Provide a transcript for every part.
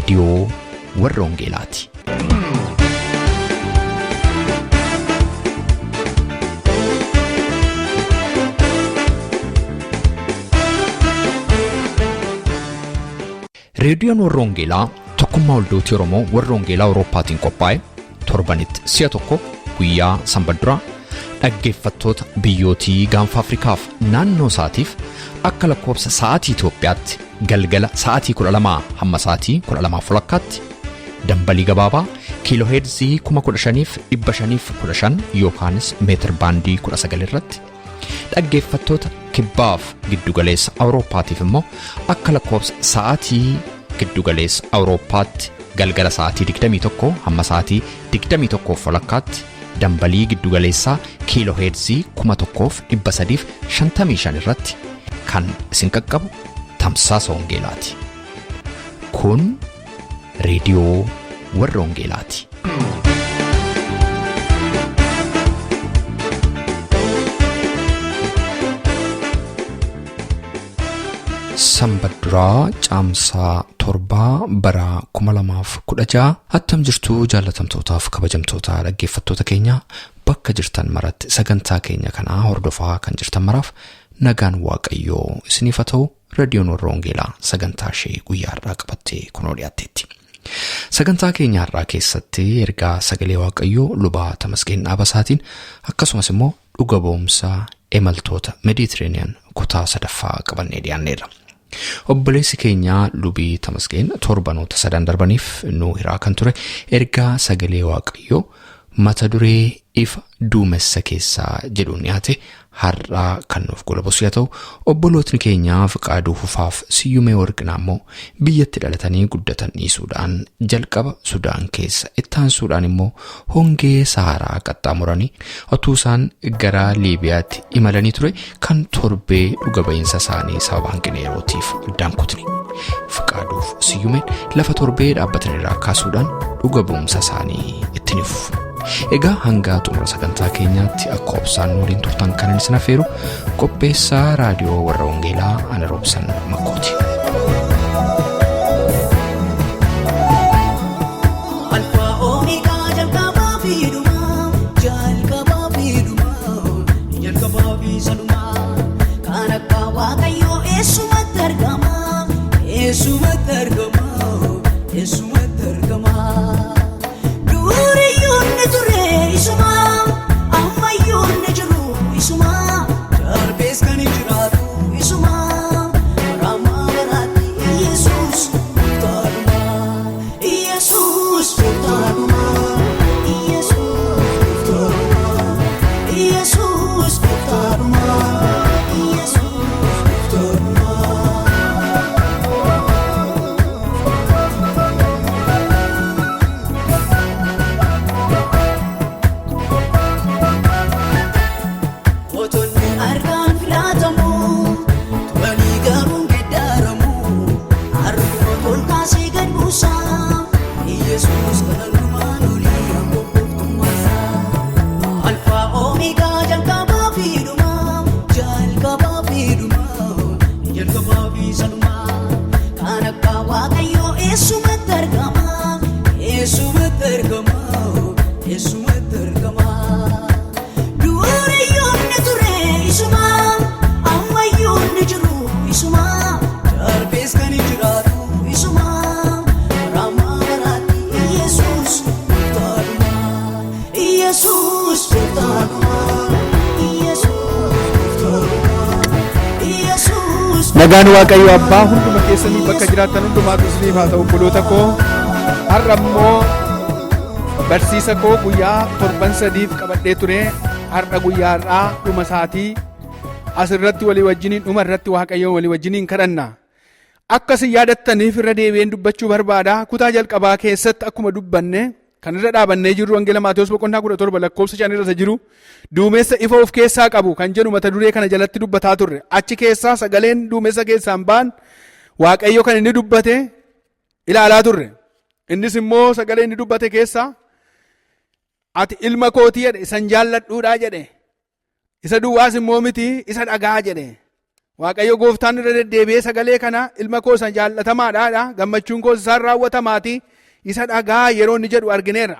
Reediyoo warra Wangeelaati. Reediyoon warra Wangeelaa tokkummaa waldootii Oromoo warra Wangeelaa Awurooppaatiin qophaa'e torbanitti si'a tokko guyyaa sanbadduraa dhaggeeffattoota biyyootii gaanfa Afrikaaf naannoo isaatiif akka lakkoofsa sa'aatii Itoophiyaatti galgala sa'aatii 12 hamma sa'aatii 12 walakkaatti dambalii gabaabaa kiilooheerzii 15,515 yookaanis meetir baandii 19 irratti dhaggeeffattoota kibbaaf giddugaleessa Awurooppaatiif immoo akka lakkoofsa sa'aatii giddugaleessa Awurooppaatti galgala sa'aatii 21 hamma sa'aatii 21 walakkaatti dambalii giddugaleessaa kiilooheerzii 1355 irratti kan isin qaqqabu tamsaasa wangeelaati. Kun reediyoo warra wangeelaati. Sanbadduraa caamsaa 7 bara 2016 attam jirtuu jaallatamtootaaf kabajamtoota dhaggeeffattoota keenya bakka jirtan maratti sagantaa keenya kanaa hordofaa kan jirtan maraaf nagaan waaqayyoo isiniif haa ta'u. Raadiyoon warra Wangeelaa sagantaa ishee guyyaa har'aa qabattee kunoo dhiyaatteetti. Sagantaa keenya har'aa keessatti ergaa sagalee waaqayyoo lubaa Tamasgeen Dhaabasaatiin akkasumas immoo dhuga ba'umsa imaltoota Meeditiraaniyaan kutaa sadaffaa qabannee dhiyaanneerra. Obboleessi keenya lubii Tamasgeen torbanoota sadan darbaniif nu hiraa kan ture ergaa sagalee waaqayyoo mata duree ifa duumessa keessaa jedhuun dhiyaate har'aa kan nuuf golabasu yoo ta'u, obbolootni keenya Fiqaaduu Fufaaf Siyyumee Warqinaa immoo biyyatti dhalatanii guddatan dhiisuudhaan jalqaba Sudaan keessa ittaansuudhaan immoo hongee Saharaa qaxxaamuranii otuu isaan gara Liibiyaatti imalanii ture kan torbee dhuga ba'iinsa isaanii sababa hanqina yerootiif addaan kutne. Fiqaaduuf Siyyumeen lafa torbee dhaabbatan irraa kaasuudhaan dhuga ba'umsa isaanii itti ni fufu. Egaa hanga xumura sagantaa keenyaatti akka obsaan nu waliin turtan kanan isin affeeru qopheessaa raadiyoo warra Wangeelaa ana Roobsan Makkooti. Alfaa Omeegaa jalqabaa fi dhumaa, jalqabaa fi dhumaa, jalqabaa fi salumaa. Kan akka Waaqayyoo eessumatti argama, eessumatti argama, eessumatti argama. Duriyyuu inni ture isuma, ammayyuu inni jiru isuma, darbees kan jiraatu isuma. Bara baraatti Yesuus gooftaadhuma. Yesuus gooftaadhuma. Yesuus gooftaadhuma. Yesuus gooftaadhuma. Yesuus gooftaadhuma. Mootonni argaan filatamu, turanii garuu geeddaramu. Harkuma tolkaasee gad buusa, Yesuus kan hundumaan olii aangoo gooftummaasaa. Alfaa Omeegaa jalqabaa fi dhumaa, jalqabaa fi dhumaa, jalqabaa fi salumaa. Kan akka Waaqayyoo eessumatti argama, eessumatti argama, eessumatti argama. Duriyyuu inni ture isuma, ammayyuu inni jiru isuma, darbees kan jiraatu isuma. Bara baraatti Yesuus gooftaadhuma. Yesuus gooftaadhuma. Yesuus gooftaadhuma. Yesuus. Nagaan Waaqayyo Abbaa hunduma keessanii bakka jiraattan hundumaatu isiniif haa ta'u obboloota koo. Har'a immoo barsiisa koo guyyaa torban sadiif qabadhee ture har'a guyyaa har'aa dhuma isaatii asirratti walii wajjiniin dhuma irratti Waaqayyoon walii wajjiniin kadhanna. Akka isin yaadattaniif irra deebi'een dubbachuu barbaada. Kutaa jalqabaa keessatti akkuma dubbanne kan irra dhaabannee jirru Wangeela Maatewos boqonnaa 17 lakkoofsa 5 irra isa jiru duumessa ifa of keessaa qabu kan jedhu mata duree kana jalatti dubbataa turre. Achi keessaa sagaleen duumessa keessaan ba'an Waaqayyo kan inni dubbate ilaalaa turre. Innis immoo sagalee inni dubbate keessaa ati ilma kootii jedhe isan jaalladhuudhaa jedhe. Isa duwwaas immoo miti isa dhagaa jedhe. Waaqayyo gooftaan irra deddeebi'ee sagalee kana ilma koo isa jaallatamaadha, gammachuun koos isaan raawwatamaati, isa dhagaa yeroo inni jedhu argineerra.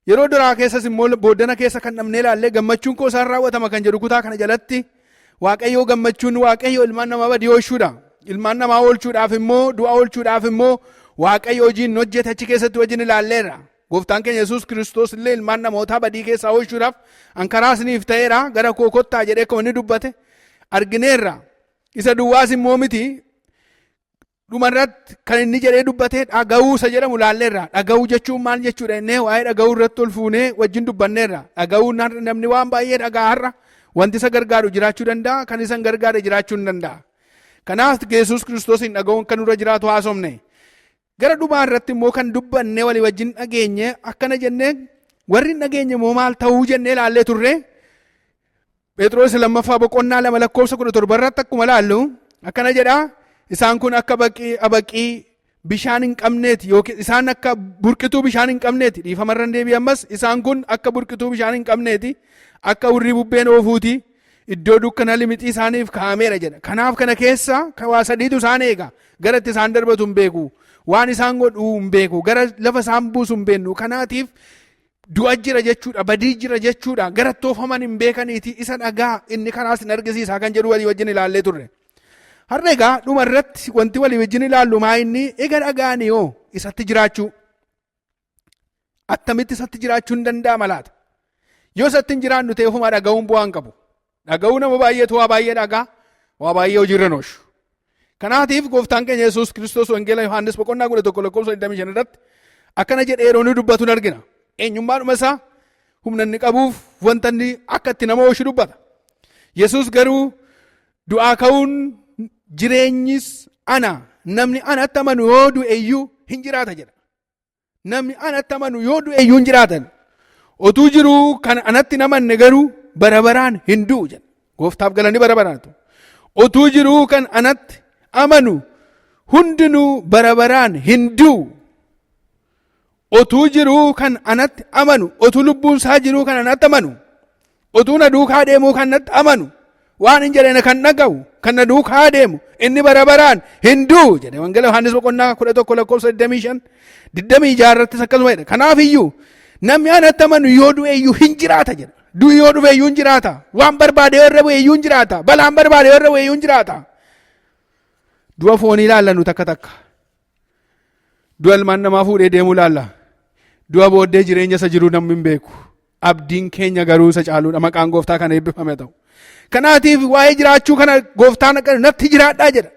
Yeroo duraa keessas immoo booddana keessa kan dhabnee ilaallee gammachuun koo isaan raawwatama kan jedhu kutaa kana jalatti Waaqayyoo gammachuun Waaqayyo ilmaan namaa badii oolchuudha. Ilmaan namaa oolchuudhaaf immoo du'a oolchuudhaaf immoo Waaqayyo hojiin hojjete achi keessatti wajjin ilaalleerra. Gooftaan keenya Yesuus Kiristoos illee ilmaan namootaa badii keessaa oolchuudhaaf an karaa isiniif ta'eera gara koo kottaa jedhee akkuma inni dubbate argineerra. Isa duwwaas immoo miti dhumarratti kan inni jedhee dubbate dhaga'uu isa jedhamu laalleerra. Dhaga'uu jechuun maal jechuudha jennee waa'ee dhaga'uu irratti ol fuunee wajjin dubbanneerra. Dhaga'uun har'a namni waan baay'ee dhaga'a har'a wanti isa gargaaru jiraachuu danda'a kan isa hin gargaare jiraachuu hin danda'a. Kanaaf Yesuus Kiristoosiin dhaga'uun kan nurra jiraatu haasofne. Gara dhumaa irratti immoo kan dubbanne walii wajjin dhageenye akkana jennee warri hin dhageenye immoo maal ta'uu jennee ilaallee turre. Phexros lammaffaa boqonnaa 2 lakkoofsa 17 irratti akkuma ilaallu akkana jedha isaan kun akka baqii abaqii bishaan hin qabneeti yookiin isaan akka burqituu bishaan hin qabneeti dhiifama irra deebi'e ammas isaan kun akka burqituu bishaan hin qabneeti akka hurrii bubbeen oofuuti iddoo dukkana limixii isaaniif kaa'ameera jedha kanaaf kana keessa waa sadiitu isaan eega gara itti isaan darbatu hin beeku waan isaan godhu hin beeku gara lafa isaan buusu hin beeknu kanaatiif du'a jira jechuudha badii jira jechuudha gara itti oofaman hin beekaniiti isa dhagaa inni karaa sin argisiisa kan jedhu walii wajjin ilaallee turre. Har'a egaa dhuma irratti wanti walii wajjin ilaallu maa inni egaa dhagaani yoo isatti jiraachuu attamitti isatti jiraachuun danda'ama laata? Yoo isatti hin jiraannu ta'e ofuma dhaga'uun bu'aa hin qabu. Dhaga'uu nama baay'eetu waa baay'ee dhagaa waa baay'ee hojiirra hin oolchu. Kanaatiif gooftaan keenya Yesuus Kiristoos Wangeela Yohaannis boqonnaa 11 lakkoofsa 25 irratti akkana jedhee yeroo inni dubbatu hin argina. Eenyummaadhuma isaa humna inni qabuuf wanta inni akka itti nama oolchu dubbata. Yesuus garuu du'aa ka'uun jireenyis ana namni anatti amanu yoo du'e iyyuu hin jiraata jedha. Namni anatti amanu yoo du'e iyyuu hin jiraatan. Otuu jiruu kan anatti hin amanne garuu bara baraan hin du'u jedha. Gooftaaf galanni bara baraatu. Otuu jiruu kan anatti amanu hundinuu bara baraan hin du'u. Otuu jiruu kan anatti amanu, otuu lubbuun isaa jiruu kan anatti amanu, Utuu na duukaa deemuu kan natti amanu waan hin jedhene kan dhaga'u kan na duukaa deemu inni bara baraan hin du'u jedhe Wangeela Yohaannis boqonnaa 11 lakkoofsa 25 26 irrattis akkasuma jedha. Kanaaf iyyuu namni anatti amanu yoo du'e iyyuu hin jiraata jedha. Du'i yoo dhufe iyyuu hin jiraata. Waan barbaade yoo irra bu'e iyyuu hin jiraata. Balaan barbaade yoo irra bu'e iyyuu hin jiraata. Du'a foonii ilaalla nu takka takka. Du'a ilmaan namaa fuudhee deemuu ilaalla. Du'a booddee jireenya isa jiru namni hin beeku. Abdiin keenya garuu isa caaluudha. Maqaan gooftaa kana eebbifame ta'u. Kanaatiif waa'ee jiraachuu kana gooftaan akka natti jiraadhaa jedha.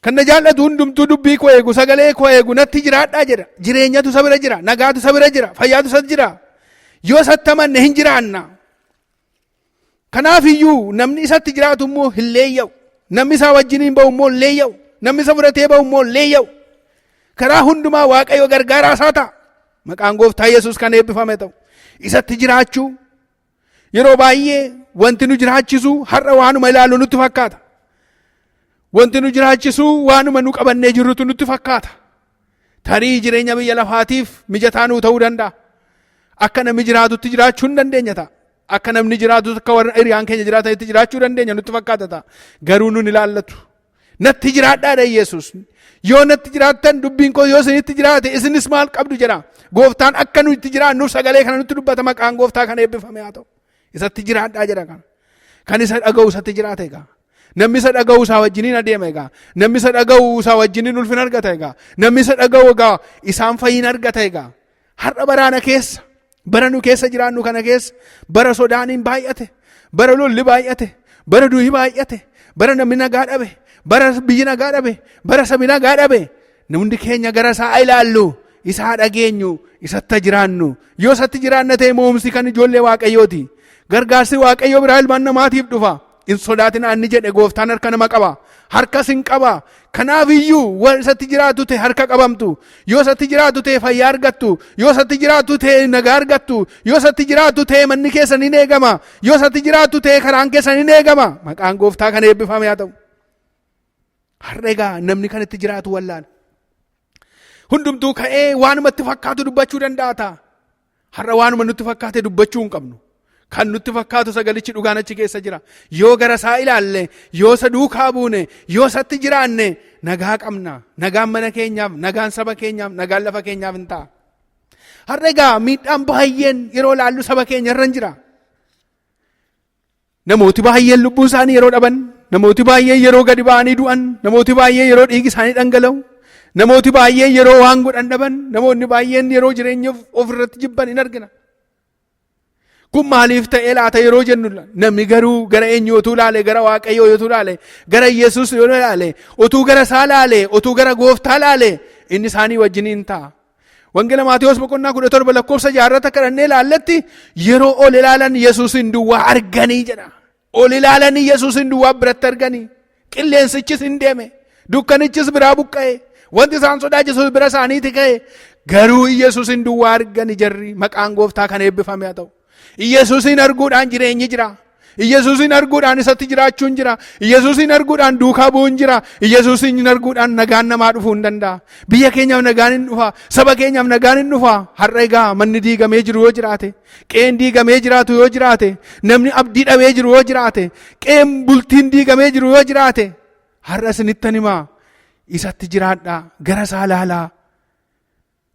Kan na jaallatu hundumtuu dubbii koo eegu sagalee koo eegu natti jiraadhaa jedha. Jireenyatu isa bira jira, nagaatu isa bira jira, fayyaatu isa jira. Yoo isatti amanne hin jiraanna. Kanaaf iyyuu namni isatti jiraatu immoo hin leeyya'u. Namni isaa wajjiniin ba'u immoo hin leeyya'u. Namni isa fudhatee ba'u immoo hin leeyya'u. Karaa hundumaa Waaqayyo gargaaraa isaa ta'a. Maqaan gooftaa Yesuus kan eebbifame ta'u. Isatti jiraachuu yeroo baay'ee wanti nu jiraachisu har'a waanuma ilaallu nutti fakkaata. Wanti nu jiraachisu waanuma nu qabannee jirrutu nutti fakkaata. Tarii jireenya biyya lafaatiif mijataa nuu ta'uu danda'a. Akka namni jiraatutti jiraachuu hin dandeenya ta'a. Akka namni jiraatu akka warra hiriyaan keenya jiraatanitti jiraachuu dandeenya nutti fakkaata ta'a. Garuu nun ilaallatu. Natti jiraadhaadha Yesuus. Yoo natti jiraattan dubbiin koo yoo isinitti jiraate isinis maal qabdu jedha. Gooftaan akka nuti itti jiraannuuf sagalee kana nutti dubbata maqaan gooftaa kana eebbifame haa ta'u. Isatti jiraadhaa jedha kana. Kan isa dhaga'u isatti jiraata egaa. Namni isa dhaga'u isaa wajjiniin adeema egaa. Namni isa dhaga'u isaa wajjiniin ulfina argata egaa. Namni isa dhaga'u egaa isaan fayyina argata egaa. Har'a baraana keessa bara nu keessa jiraannu kana keessa bara sodaaniin baay'ate bara lolli baay'ate bara du'i baay'ate bara namni nagaa dhabe bara biyyi nagaa dhabe bara sabi nagaa dhabe hundi keenya gara isaa ilaallu isaa dhageenyu isatti jiraannu yoo isatti jiraanna ta'e mo'umsi kan ijoollee waaqayyooti gargaarsi waaqayyo biraa ilmaan namaatiif dhufa Hin sodaatinaa inni jedhe gooftaan harka nama qaba. Harkas hin qaba. Kanaaf iyyuu warra isatti jiraatu ta'e harka qabamtu. Yoo isatti jiraatu ta'e fayyaa argattu. Yoo isatti jiraatu ta'e nagaa argattu. Yoo isatti jiraatu ta'e manni keessan hin eegama. Yoo isatti jiraatu ta'e karaan keessan hin eegama. Maqaan gooftaa kan eebbifame haa ta'u. Har'a egaa namni kan itti jiraatu wallaala. Hundumtuu ka'ee waanuma itti fakkaatu dubbachuu danda'a ta'a. Har'a waanuma nutti fakkaate dubbachuu hin qabnu. Kan nutti fakkaatu sagalichi dhugaan achi keessa jira. Yoo gara isaa ilaalle, yoo isa duukaa buune, yoo isatti jiraanne nagaa qabna. Nagaan mana keenyaaf, nagaan saba keenyaaf, nagaan lafa keenyaaf hin ta'a. Har'a egaa miidhaan baay'een yeroo ilaallu saba keenya irra hin jira. Namooti baay'een lubbuu isaanii yeroo dhaban, namooti baay'een yeroo gadi ba'anii du'an, namooti baay'een yeroo dhiigi isaanii dhangala'u, namooti baay'een yeroo waan godhan dhaban, namoonni baay'een yeroo jireenya of irratti jibban hin argina. Kun maaliif ta'ee laata yeroo jennu, namni garuu gara eenyu otuu ilaale, gara Waaqayyoo otuu ilaale, gara Yesuus yoo ilaale, otuu gara isaa ilaale, otuu gara gooftaa ilaale, inni isaanii wajjiniin ta'a. Wangeela Maatewos boqonnaa 17 lakkoofsa 6 kadhannee ilaalletti, yeroo ol ilaalan Yesuusin duwwaa arganii jedha. Ol ilaalanii Yesuusin duwwaa biratti arganii, qilleensichis hin deeme, dukkanichis biraa buqqa'e, wanti isaan sodaachisus bira isaaniiti ka'e, garuu Yesuusin duwwaa argani jarri. Maqaan gooftaa kan eebbifame haa ta'u. Yesuusin arguudhaan jireenyi jira. Yesuusin arguudhaan isatti jiraachuun jira. Yesuusin arguudhaan duukaa bu'uun jira. Yesuusin arguudhaan nagaan namaa dhufuu hin danda'a. Biyya keenyaaf nagaan hin dhufa. Saba keenyaaf nagaan hin dhufa. Har'a egaa manni diigamee jiru yoo jiraate, qe'een diigamee jiraatu yoo jiraate, namni abdii dhabee jiru yoo jiraate, qe'een bultiin diigamee jiru yoo jiraate, har'a isinittan himaa, isatti jiraadhaa, gara isaa ilaalaa.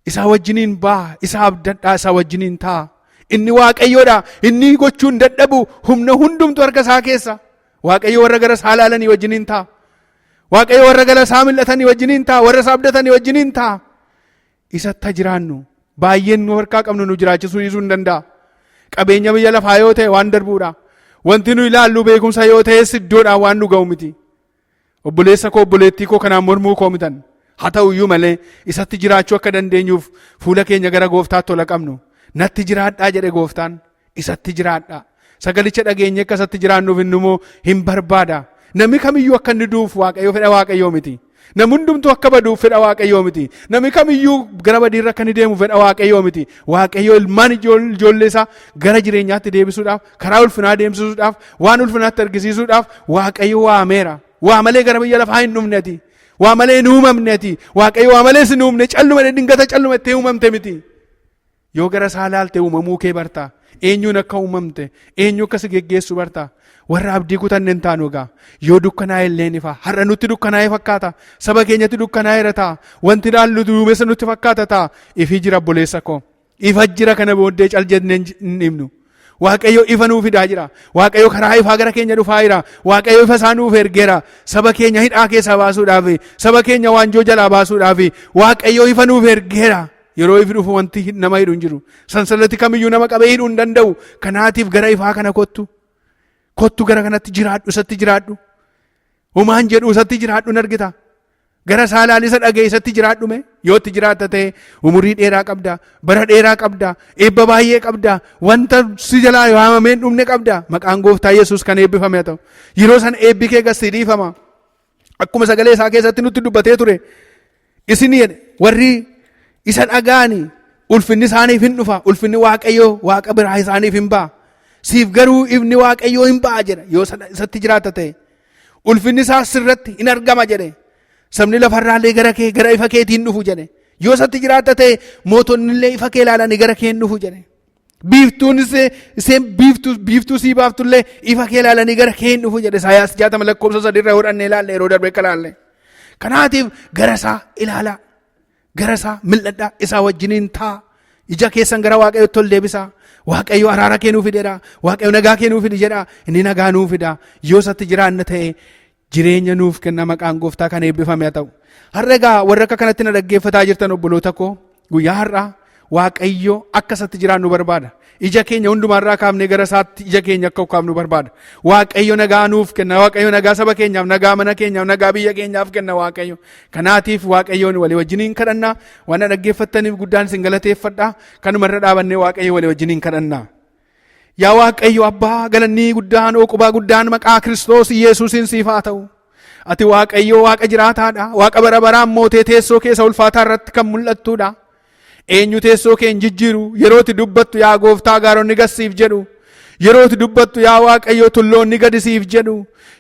Isaa wajjiniin baa, isa abdadhaa, isaa wajjiniin ta'a. Inni Waaqayyoodha. Inni gochuu hin dadhabu. Humna hundumtu harka isaa keessa. Waaqayyo warra gara isaa ilaalanii wajjiniin ta'a. Waaqayyo warra gara isaa mil'atanii wajjiniin ta'a. Warra isa abdatanii wajjiniin ta'a. Isatti jiraannu. Baay'een nu harkaa qabnu nu jiraachisuu dhiisuu hin danda'a. Qabeenya biyya lafaa yoo ta'e waan darbuudha. Wanti nu ilaallu beekumsa yoo ta'es iddoodhaan waan nu ga'u miti. Obboleessa koo, obboleettii koo, kanaan mormuu koo mitan. Haa ta'u iyyuu malee isatti jiraachuu akka dandeenyuuf fuula keenya gara gooftaatti ol qabnu. Natti jiraadhaa jedhe gooftaan. Isatti jiraadhaa. Sagalicha dhageenye akka isatti jiraannuuf inni immoo hin barbaada. Namni kamiyyuu akka inni du'uuf Waaqayyo fedha Waaqayyoo miti. Namni hundumtuu akka baduuf fedha Waaqayyoo miti. Namni kamiyyuu gara badiirra akka inni deemu fedha Waaqayyoo miti. Waaqayyo ilmaan ijoollee isaa gara jireenyaatti deebisuudhaaf, karaa ulfinaa deemsisuudhaaf, waan ulfinaatti argisiisuudhaaf Waaqayyo waameera. Waa malee gara biyya lafaa hin dhufne ati. Waa malee hin uumamne ati. Waaqayyo waa malee sin uumne, calluma dingata calluma itti uumamte miti. Yoo gara isaa ilaalte uumamuu kee barta. Eenyuun akka uumamte, eenyu akka si geggeessu barta. Warra abdii kutanne hin taanu egaa. Yoo dukkanaa'e illee ni ifa. Har'a nutti dukkanaa'e fakkaata. Saba keenyatti dukkanaa'eera ta'a. Wanti ilaallu duumessa nutti fakkaata ta'a. Ifi jira, obboleessa koo. Ifa jira, kana booddee cal jennee hin himnu. Waaqayyo ifa nuu fidaa jira. Waaqayyo karaa ifaa gara keenya dhufaa jira. Waaqayyo ifa isaa nuuf ergeera. Saba keenya hidhaa keessaa baasuudhaaf, saba keenya waanjoo jalaa baasuudhaaf Waaqayyo ifa nuuf ergeera. Yeroo ifi dhufu wanti nama hidhu hin jiru. Sansalati kamiyyuu nama qabee hidhuu hin danda'u. Kanaatiif gara ifaa kana kottu. Kottu, gara kanatti jiraadhu, isatti jiraadhu. Homaan jedhu, isatti jiraadhu hin argita. Gara isaa ilaali, isa dhaga'e, isatti jiraadhu mee. Yoo itti jiraatta ta'e umurii dheeraa qabda, bara dheeraa qabda, eebba baay'ee qabda, wanta si jalaa waamamee hin dhumne qabda. Maqaan gooftaa Yesuus kan eebbifame haa ta'u. Yeroo sana eebbi kee gad si dhiifama. Akkuma sagalee isaa keessatti nutti dubbatee ture. Isin jedhe, warri isa dhaga'ani ulfinni isaaniif hin dhufa, ulfinni Waaqayyoo Waaqa biraa isaaniif hin ba'a. Siif garuu ifni Waaqayyoo hin ba'a jedha, yoo isatti jiraatta ta'e. Ulfinni isaa sirratti hin argama jedhe. Sabni lafarraallee gara kee, gara ifa keetiin dhufu jedhe. Yoo isatti jiraatta ta'e mootonni illee ifa kee ilaalanii gara kee hin dhufu jedhe. Biiftuun isheen biiftuu sii baaftullee ifa kee ilaalanii gara kee hin dhufu jedhe. Isaayaas 60 lakkoofsa 3 irra hodhannee ilaalle, yeroo darbe akka ilaalle. Kanaatiif gara isaa ilaalaa. Gara isaa mil'adhaa. Isaa wajjiniin ta'a. Ija keessan gara Waaqayyootti ol deebisaa. Waaqayyo araara kee nuu fideera. Waaqayyo nagaa kee nuu fidi jedha. Inni nagaa nuu fida. Yoo isatti jiraanna ta'e jireenya nuuf kenna. Maqaan gooftaa kan eebbifame haa ta'u. Har'a egaa warra akka kanatti na dhaggeeffataa jirtan, obboloota koo, guyyaa har'aa Waaqayyo akka isatti jiraannu barbaada. Ija keenya hundumaarraa kaafnee gara isaatti ija keenya akka kaafnu barbaada. Waaqayyo nagaa nuuf kenna. Waaqayyo nagaa saba keenyaaf, nagaa mana keenyaaf, nagaa biyya keenyaaf kenna Waaqayyo. Kanaatiif Waaqayyoon walii wajjiniin kadhanna. Waan na dhaggeeffattaniif guddaan isin galateeffadha. Kanumarra dhaabannee Waaqayyo walii wajjiniin kadhanna. Yaa Waaqayyo Abbaa, galannii guddaan, oqubaa guddaan maqaa Kiristoos Yesuusiin siif haa ta'u. Ati Waaqayyo Waaqa jiraataadha. Waaqa bara baraan mootee teessoo keessa ulfaataa irratti kan mul'attuudha. Eenyu teessoo kee hin jijjiiru? Yeroo itti dubbattu, yaa gooftaa, gaaronni gad siif jedhu. Yeroo itti dubbattu, yaa Waaqayyo, tulloonni gadi siif jedhu.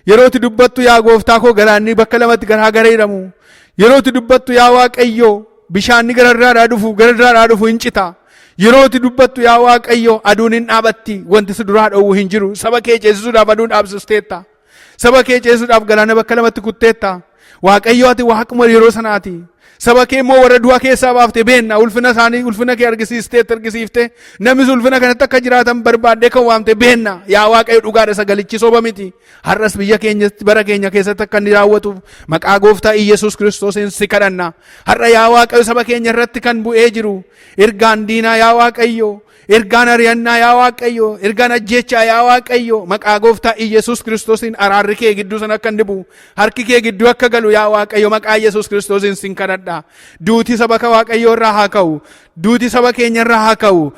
Yeroo itti dubbattu, yaa gooftaa koo, galaanni bakka lamatti garaa gara hiramu. Yeroo itti dubbattu, yaa Waaqayyo, bishaanni gararraadhaa dhufu gararraadhaa dhufu hin cita. Yeroo ati dubbattu yaa Waaqayyo aduun hin dhaabatti, wanti si duraa dhowwu hin jiru. Saba kee ceesisuudhaaf aduun dhaabsisteetta. Saba kee ceesisuudhaaf galaana bakka lamatti kutteetta. Waaqayyo ati waaquma yeroo sanaati. Saba kee immoo warra du'a keessaa baafte beenna. Ulfina isaanii ulfina kee argisiisteetti argisiifte. Namnis ulfina kanatti akka jiraatan barbaaddee kan waamte beenna. Yaa Waaqayyo dhugaadha sagalichi soba miti. Har'as biyya keenyatti bara keenya keessatti akka inni raawwatuuf maqaa gooftaa Iyyasuus Kiristoosiin si kadhanna. Har'a yaa Waaqayyo saba keenya irratti kan bu'ee jiru ergaan diinaa yaa Waaqayyo, ergaan ari'annaa yaa Waaqayyo, ergaan ajjeechaa yaa Waaqayyo, maqaa gooftaa Iyyasuus Kiristoosiin araarri kee gidduu sana akka inni bu'u, harki kee gidduu akka galu yaa Waaqayyo maqaa Iyyasuus Kiristoosiin sin kadhadha. Duuti saba ka Waaqayyo irraa haa ka'u. Duuti saba keenya irraa haa ka'u.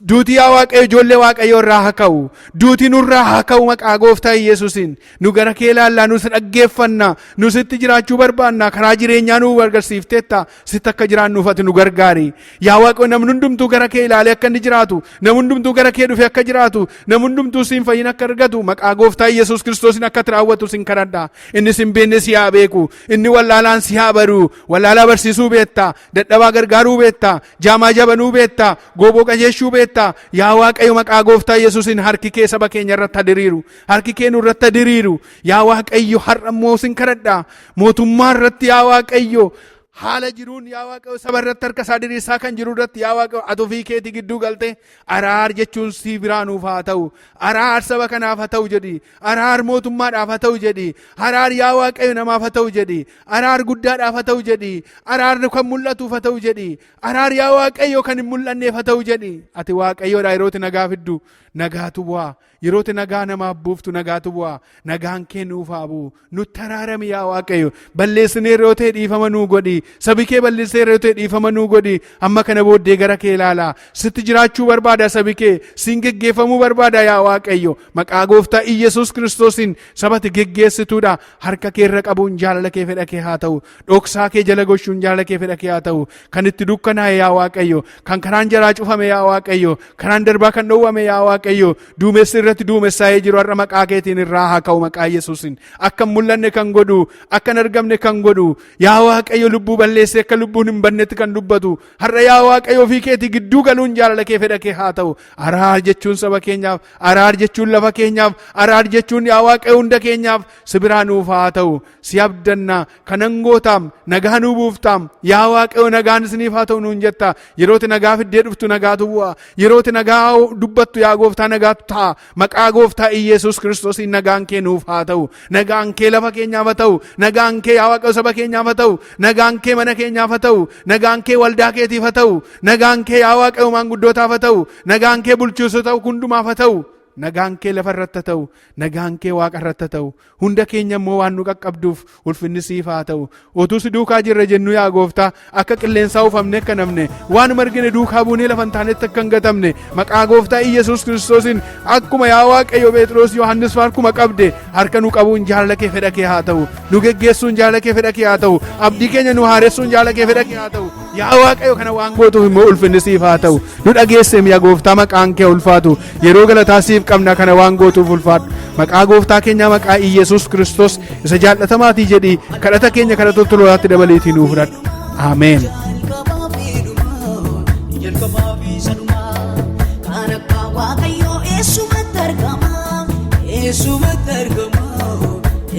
Duuti yaa Waaqayyo ijoollee Waaqayyo irraa haa ka'u. Duuti nurraa haa ka'u maqaa gooftaa Iyyasuusiin. Nu gara kee ilaallaa, nu si dhaggeeffanna, nu sitti jiraachuu barbaanna, karaa jireenyaa nu agarsiifteetta, sitti akka jiraannuuf ati nu gargaari. Yaa Waaqayyo namni hundumtuu gara kee ilaalee akka inni jiraatu, namni hundumtuu gara kee dhufee akka jiraatu, namni hundumtuu siin fayyina akka argatu maqaa gooftaa Iyyasuus Kiristoosiin akka ati raawwatu sin kadhadha. Inni sin beekne si haa beeku, inni wallaalaan si haa baru, wallaalaa barsiisuu beekta, dadhabaa gargaaruu beekta, jaamaa jabanuu beekta, gooboo qajeelchuu beekta. Yaa Waaqayyo maqaa gooftaa Yesuusiin harki kee saba keenya irratti haa diriiru, harki kee nu irratti haa diriiru. Yaa Waaqayyo har'a immoo sin kadhadha, mootummaa irratti yaa Waaqayyo haala jiruun yaa Waaqayyo saba irratti harka isaa diriirsaa kan jiru irratti yaa Waaqayyo ati ofii keetii gidduu galte araar jechuun sii biraa nuuf haa ta'u, araar saba kanaaf haa ta'u jedhi, araar mootummaadhaaf haa ta'u jedhi, araar yaa Waaqayyo namaaf haa ta'u jedhi, araar guddaadhaaf haa ta'u jedhi, araarri kan mul'atuuf haa ta'u jedhi, araar yaa Waaqayyo kan hin mul'anneef haa ta'u jedhi. Ati Waaqayyoodha yeroo ati nagaa fiddu nagaatu bu'a, yeroo ati nagaa namaaf buuftu nagaatu bu'a, nagaan kee nuuf haa bu'u, nutti araarami yaa Waaqayyo. Balleessinee yeroo ta'e dhiifama nuu godhi, sabi kee balleessee yeroo ta'e dhiifama nuu godhi. Amma kana booddee gara kee ilaala, sitti jiraachuu barbaada sabi kee, siin geggeeffamuu barbaada yaa Waaqayyo. Maqaa gooftaa Iyyasuus Kiristoosiin sabati geggeessituudha harka kee irra qabuun jaalala kee fedha kee haa ta'u, dhoksaa kee jala gochuun jaalala kee fedha kee haa ta'u. Kan itti dukkanaa'e yaa Waaqayyo, kan karaan jaraa cufame yaa Waaqayyo, karaan darbaa kan dhowwame yaa Waaqayyo, duumessi irratti duumessaa'ee jiru har'a maqaa keetiin irraa haa ka'u maqaa Yesuusiin. Akka hin mul'anne kan godhu, akka hin argamne kan godhu yaa Waaqayyo, lubbuu balleessee akka lubbuun hin bannetti kan dubbatu har'a yaa Waaqayyo ofii keetii gidduu galuun jaalala kee fedha kee haa ta'u. Araar jechuun saba keenyaaf, araar jechuun lafa keenyaaf, araar jechuun yaa Waaqayyo hunda keenyaaf si biraa nuuf haa ta'u. Si abdanna, kanan gootaam, nagaa nuu buuftaam yaa Waaqayyo, nagaan isiniif haa ta'u nuun jetta. Yeroo ati nagaa fiddee dhuftu nagaatu bu'a, yeroo ati nagaa dubbattu yaa gooftaa nagaatu ta'a. Maqaa gooftaa Iyyasuus Kiristoosiin nagaan kee nuuf haa ta'u, nagaan kee lafa keenyaaf haa ta'u, nagaan kee yaa Waaqayyo saba keenyaaf haa ta'u, nagaan kee mana keenyaaf haa ta'u, nagaan kee waldaa keetiif haa ta'u, nagaan kee yaa Waaqayyo maanguddootaaf haa ta'u, nagaan kee bulchiisota hundumaaf haa ta'u, nagaan kee lafa irratti haa ta'u, nagaan kee waaqa irratti haa ta'u. Hunda keenya immoo waan nu qaqqabduuf ulfinni siif haa ta'u. Otuu si duukaa jirra jennu yaa gooftaa akka qilleensaa ufamne akka namne waanuma argine duukaa buunee lafa hin taanetti akka hin gatamne maqaa gooftaa Iyyasuus Kiristoosiin akkuma yaa Waaqayyo Pheexiroos Yohaannis fa'aa harkuma qabde harka nu qabuun jaalala kee fedha kee haa ta'u. Nu geggeessuun jaalala kee fedha kee haa ta'u. Abdii keenya nu haaressuun jaalala kee fedha kee haa ta'u. Yaa Waaqayyo kana waan gootuuf immoo ulfinni siif haa ta'u. Nu dhageesseem yaa gooftaa maqaan kee ulfaatu. Yeroo galataa siif qabna kana waan gootuuf ulfaadhu. Maqaa gooftaa keenyaa maqaa Iyyasuus Kiristoos isa jaallatamaatii jedhii kadhata keenya kana toltolootaatti dabaliitii nuu fudhadhu. Ameen. Jalqabaa fi dhumaa, jalqabaa fi isa dhumaa. Kan akka Waaqayyoo eessumatti argama? Eessumatti argama?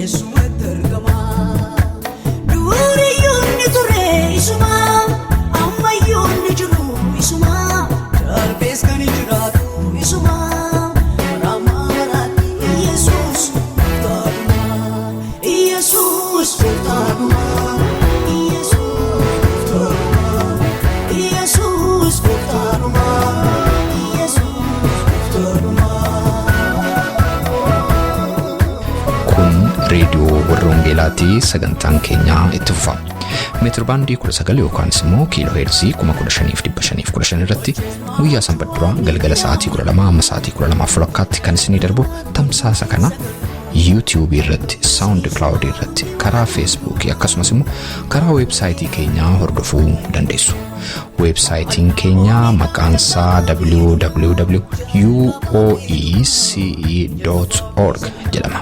Eessumatti argama? Duriyyuu inni ture isuma, ammayyuu inni jiru isuma, darbees kan jiraatu isuma. Bara ammaa baraatti Yesuus gooftaadhuma. Yesuus gooftaadhuma. Yesuus gooftaadhuma. Yesuus gooftaadhuma. Yesuus gooftaadhuma. Kun reediyoo warra Wangeelaati sagantaan keenya itti fufa. Meetir baandii 19 yookaanis immoo kiiloo heerzii 15,515 irratti guyyaa sanbat duraa galgala sa'aatii 12 amma sa'aatii 12:30 kan isinii darbu tamsaasa kana YouTube irratti, SoundCloud irratti, karaa Facebook akkasumas immoo karaa weebsaayitii keenyaa hordofuu dandeessu. Weebsaayitiin keenya maqaan isaa www.uoece.org jedhama.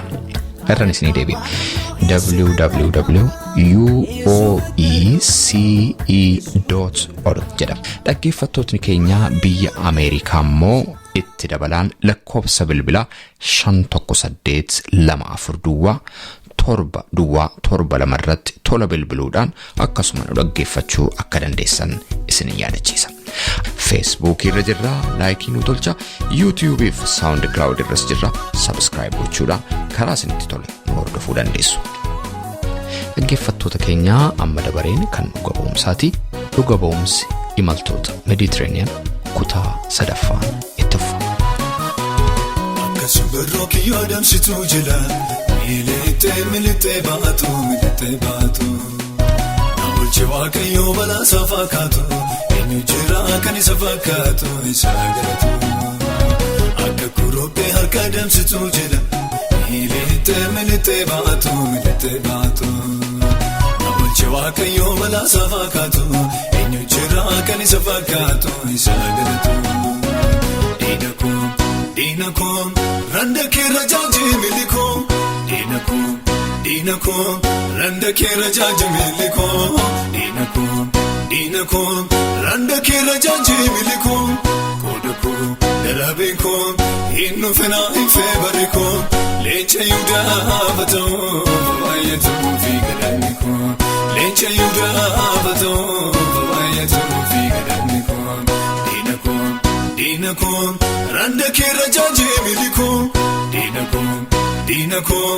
Irraan isinii deebi'a. www.uoece.org jedhama. Dhaggeeffattootni keenya biyya Ameerikaa immoo itti dabalaan lakkoofsa bilbilaa 518 24 duwwaa 7 duwwaa 7 2 irratti tola bilbiluudhaan akkasuma nu dhaggeeffachuu akka dandeessan isin yaadachiisa. Feesbuukii irra jirra, laayikii nu tolcha, yuutiyuubii fi saawundi kilaawud irras jirra, sabskiraayib gochuudhaan karaa isinitti tole nu hordofuu dandeessu. Dhaggeeffattoota keenyaa amma dabareen kan dhuga ba'umsaati. Dhuga ba'umsi imaltoota Meeditiraaniyaan kutaa sadaffaan itti fufa. Akka simbirroo kiyyoo adamsituu jila miliixee miliixee baatu miliixee baatu. Na oolche Waaqayyoo balaa isaa fakkaatu eenyu jira kan isa fakkaatu isa galatu. Akka kuruphee harka adamsituu jila miliixee miliixee baatu miliixee baatu. Na oolche Waaqayyoo balaa isaa fakkaatu eenyu jira kan isa fakkaatu isa galatu. Diina koo diina koo randa keerra jaajee milikoo diina koo diina koo randa keerra jaajee milikoo diina koo diina koo randa keerra jaajee milikoo qooda koo daraabeen koo hin dhufina hin feebare koo leenca Yihudaa batoo baay'atuu fi gadhaanni koo leenca Yihudaa batoo baay'atuu fi gadhaanni koo diina koo. Diina koo randa keerra jaajee milikoo diina koo diina koo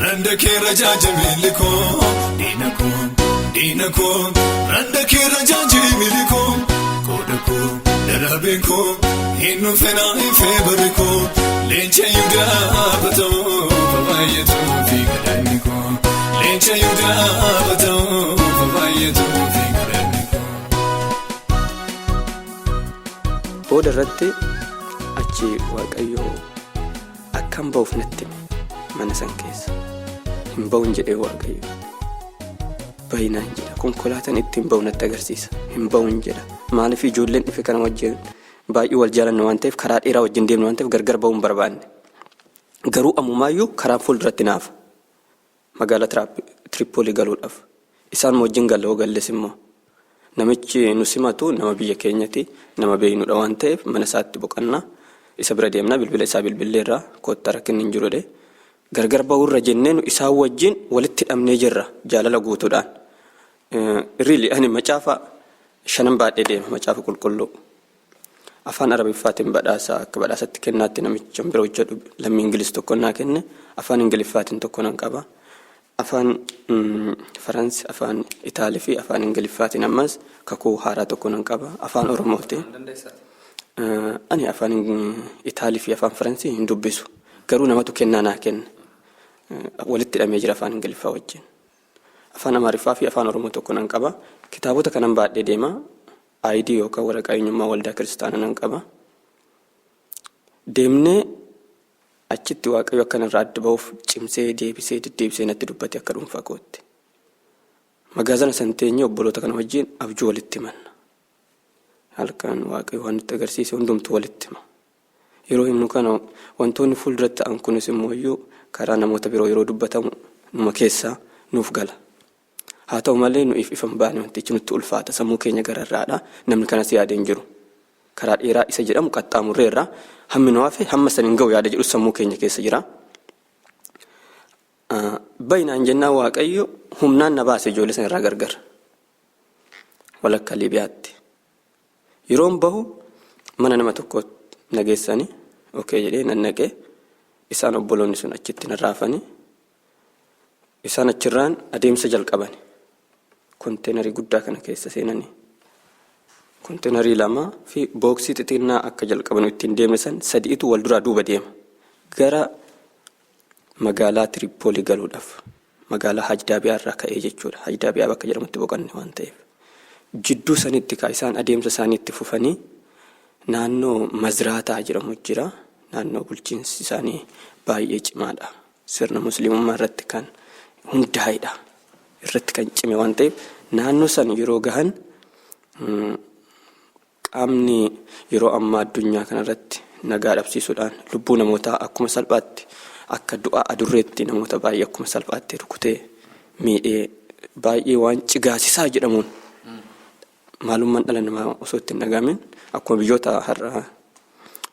randa keerra jaajee milikoo diina koo diina koo randa keerra jaajee milikoo qooda koo daraabeen koo hin dhufina hin feebare koo leenca Yihudaa batoo baay'atuu fi gadhaanni koo leenca Yihudaa batoo baay'atuu fi gadhaanni koo. Booda irratti achi Waaqayyoo akkan ba'uuf natti hime mana san keessa. Hin ba'uun jedhee Waaqayyo. Bayinaan jedha. Konkolaataan ittiin ba'u natti agarsiisa. Hin ba'uun jedha. Maaliif ijoolleen dhufe kana wajjin baay'ee wal jaalanna waan ta'eef karaa dheeraa wajjin deemna waan ta'eef gargar ba'uu hin barbaanne. Garuu ammumaayyuu karaan fuulduratti naafa. Magaalaa Tiripoolii galuudhaaf. Isaan wajjin galla hoo galles immoo. Namichi nu simatu nama biyya keenyati nama beeknudha waan ta'eef mana isaatti boqannaa isa bira deemnaa bilbila isaa bilbilleerraa koottaa rakkinni hin jiru jedhee gargar ba'uurra jennee nu isaan wajjin walitti hidhamnee jirra jaalala guutuudhaan. Really ani macaafa shanan baadhee deema macaafa qulqulluu. Afaan Arabiffaatiin badhaasa akka badhaasatti kennaatti namicha bira hojjedhu lammii Ingiliz tokko naa kenne afaan Ingiliffaatiin tokko nan qaba. Afaan Faransi, afaan Itaalii fi afaan Ingiliffaatiin ammas kakuu haaraa tokko nan qaba. Afaan Oromooti. Ani afaan Itaalii fi afaan Faransii hin dubbisu. Garuu namatu kennaa naa kenna. Walitti hidhamee jira afaan Ingiliffaa wajjin. Afaan Amaariffaa fi afaan Oromoo tokko nan qaba. Kitaabota kanan baadhee deema. ID yookaan waraqaa eenyummaa waldaa kiristaanaa nan qaba. Deemnee achitti Waaqayyo akkan irraa adda ba'uuf cimsee deebisee deddeebisee natti dubbate akka dhuunfaa kootti. Magaazana san teenyee obboloota kana wajjin abjuu walitti himanna. Halkan Waaqayyo waan nutti agarsiise hundumtuu walitti hima. Yeroo himnu kana wantoonni fuulduratti ta'an kunis immoo iyyuu karaa namoota biroo yeroo dubbatamu numa keessaa nuuf gala. Haa ta'u malee nu'iif ifa hin baane wantichi nutti ulfaata sammuu keenya gararraadha namni kanas yaadee hin jiru. Karaa dheeraa isa jedhamu qaxxaamurreerra hammi nu hafe hamma san hin ga'u yaada jedhus sammuu keenya keessa jira. Ba'i naan jennaan Waaqayyo humnaan na baase ijoollee sana irraa gargar. Walakkaa Liibiyaatti. Yeroon bahu mana nama tokko na geessani okee jedhee nan naqee isaan obboloonni sun achitti na raafani. Isaan achirraan adeemsa jalqabani. Konteenarii guddaa kana keessa seenanii. Konteenarii lama fi booksii xixinnaa akka jalqabanu ittiin deemne san sadi'itu wal duraa duuba deema. Gara magaalaa Tiripoolii galuudhaaf. Magaalaa Hajdaabiyaa irraa ka'ee jechuudha. Hajdaabiyaa bakka jedhamutti boqanne waan ta'eef. Jidduu sanitti kaa isaan adeemsa isaanii itti fufanii naannoo Mazraataa jedhamu jira. Naannoo bulchiinsi isaanii baay'ee cimaadha. Sirna Musliimummaa irratti kan hundaa'edha. Irratti kan cime waan ta'eef naannoo san yeroo gahan qaamni yeroo ammaa addunyaa kanarratti nagaa dhabsiisuudhaan lubbuu namootaa akkuma salphaatti akka du'a adurreetti namoota baay'ee akkuma salphaatti rukutee miidhee baay'ee waan cigaasisaa jedhamuun maalummaan dhala namaa osoo itti hin dhagaamin akkuma biyyoota har'a